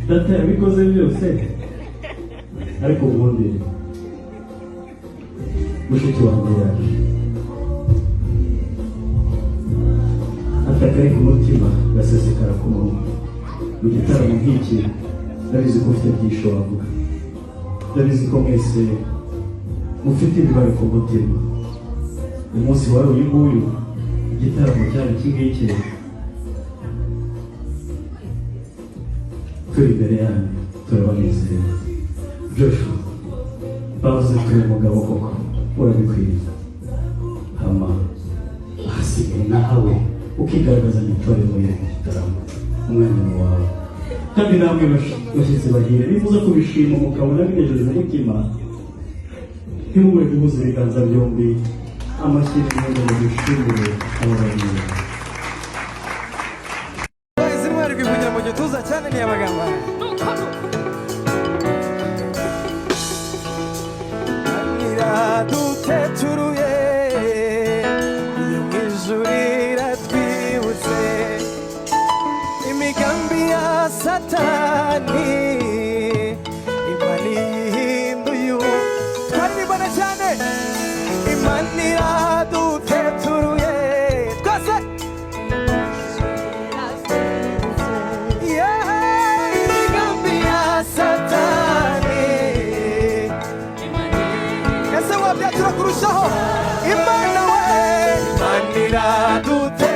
Data yabikoze byose, ariko ubundi mushiki wanjye yaje atakari ku mutima, gasesekara ku munwa. Mu gitaramo nk'iki, ndabizi ko ufite byinshi wavuga, ndabizi ko mwese mufite ibibari ku mutima. Umunsi wari uyu nguyu, igitaramo cyari iki ngiki, turi imbere yanyu, turabanezerewe. Joshua, bavuze turi umugabo koko, urabikwiye. Hama ahasigaye nawe ukigaragaza mu itorero muri iki gitaramo, umwanya ni wawe. Kandi namwe bashyitsi bahire, nimuza kubishima mukabona binejeje umutima, ntimubure guhuza ibiganza byombi, amashyi n'impundu ngo dushimire abo babiri. Izi ntwari rwivugira mu gituza cyane ni abagamba. Iraduteturuye iyo mu ijuru, iratwibutse imigambi ya Satani, Imana iyihinduye. Twaririmbana cyane, Imana iraduteturuye twese. Yeah, imigambi ya Satani. Ese wabyatura kurushaho? Imana we, Imana iraduteturuye.